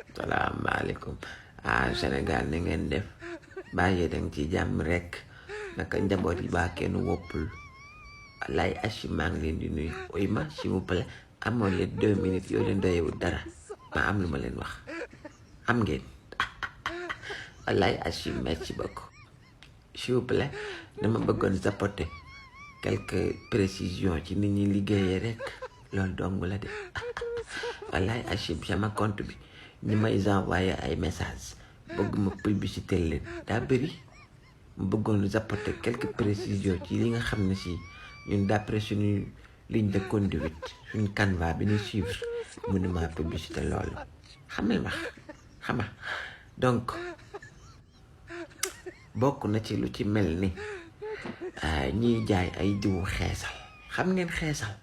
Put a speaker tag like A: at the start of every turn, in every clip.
A: salaamaaleykum Sénégal na ngeen def bàyyi dang ci jàmm rekk naka njaboot yi baa kenn woppul lay ashi maa ngi leen di nuyu oy ma s'il vous plaît amoon leen 2 minutes yoo leen doyewul dara ma am lu ma leen wax am ngeen lay ashi merci beaucoup s'il vous plaît dama bëggoon apporter quelques précisions ci nit ñi liggéeyee rekk loolu dong la de wallaay Achim sama compte bi ñi may envoyé ay message bëgg ma publicité leen daa bëri mu bëggoon apporter quelques précisions ci li nga xam ne si ñun d'après suñu ligne de conduite suñu canevas bi ñuy suivre mënuma publicité loolu xamal ma xama donc bokk na ci lu ci mel ni ñiy jaay ay diwu xeesal xam ngeen xeesal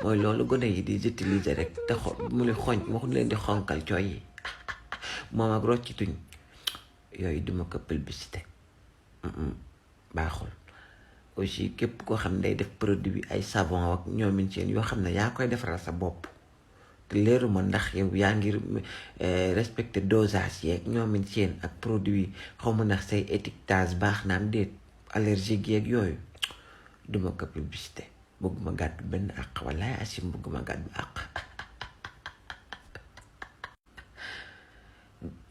A: mooy loolu gone yi di utiliser rek te mu li xonc ma leen di xonkal cooy yi moom ak rocci tuñ yooyu duma ko publicité baaxul aussi képp koo xam ne day def produit ay savon ak ñoomin seen yoo xam ne yaa koy defaral sa bopp te leeruma ndax yow yaa ngir respecté dosage yeeg ñoomin seen ak produit xaw ma ndax say étiquetage baax naam déet allergique yeeg yooyu duma ko publicité bëgguma gàddu benn àq wallaay Achim bëgguma gàddu àq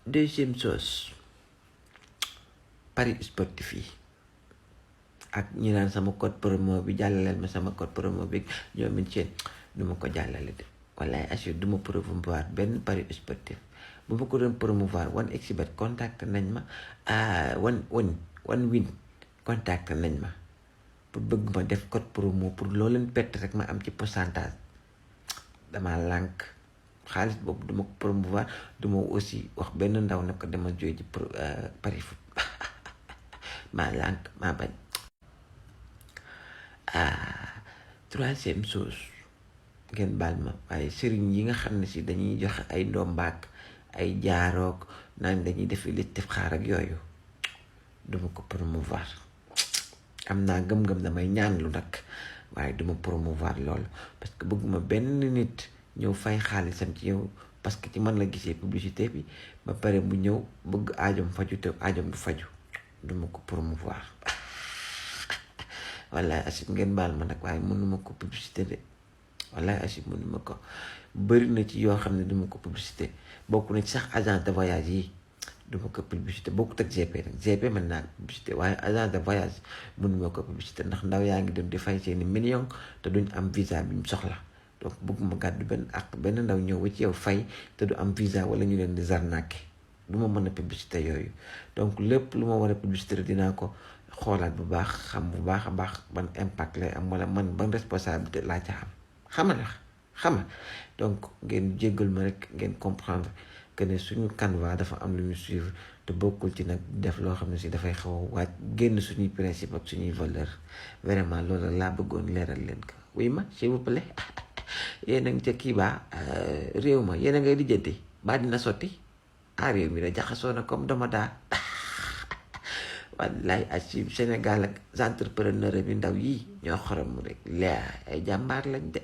A: deuxième chose paris sportif yi ak ñi naan sama code promo bi jàllaleel ma sama code promo bi ñoomin seen duma ko jàllale de wallaay Achim duma promouvoir benn paris sportif bu ma ko doon promouvoir 1xBet contact nañ ma one win contact nañ ma pour bëgg ma def code promo pour loo leen pett rek ma am ci pourcentage dama lànk xaalis boobu duma ko promouvoir duma aussi wax benn ndaw na ko dama jooy ci Paris foot maa lànk maa bañ troisième chose ngeen baal ma waaye sëriñ yi nga xam ne si dañuy joxe ay ndombaak ay jaaroog naan dañuy def listixaar ak yooyu duma ko promouvoir am naa gëm-gëm damay ñaan lu nag waaye duma promouvoir loolu parce que bëgguma benn nit ñëw fay xaalisam ci yow parce que ci man la gisee publicité bi ba pare mu ñëw bëgg aajom faju te aajom du faju duma ko promouvoir wallaay Achim ngeen baal ma nag waaye mënuma ko publicité de wallaay Achim mënuma ko bëri na ci yoo xam ne duma ko publicité bokk na ci sax agence de voyage yi duma ko publicité bokkut ak GP nag GP mën naa publicité waaye agence de voyage mënuma ko publicité ndax ndaw yaa ngi dem di fay seeni million te duñ am visa bi ñu soxla donc bëgguma gàddu benn ndaw ñëw ba ci yow fay te du am visa wala ñu leen di zarnaake du ma mën a publicité yooyu donc lépp lu ma war a publicité dinaa ko xoolaat bu baax xam bu baax a baax ban impact lay am wala man ban responsabilité laa ca am xama donc ngeen jéggal ma rek ngeen comprendre que ne suñu canevas dafa am lu ñu suivre te bokkul ci nag def loo xam ne si dafay xaw a waaj génn suñuy principe ak suñuy valeur vraiment loolu laa bëggoon leeral leen ko oui ma s'il vous plaît yéen a ngi ca kii baa réew ma yéen a ngay lijjanti baa dina sotti réew mi da jaxasoo na comme dama daa wallaay Achim Sénégal ak entrepreneur bi ndaw yi ñoo xorom rek laa ay jàmbaar lañ de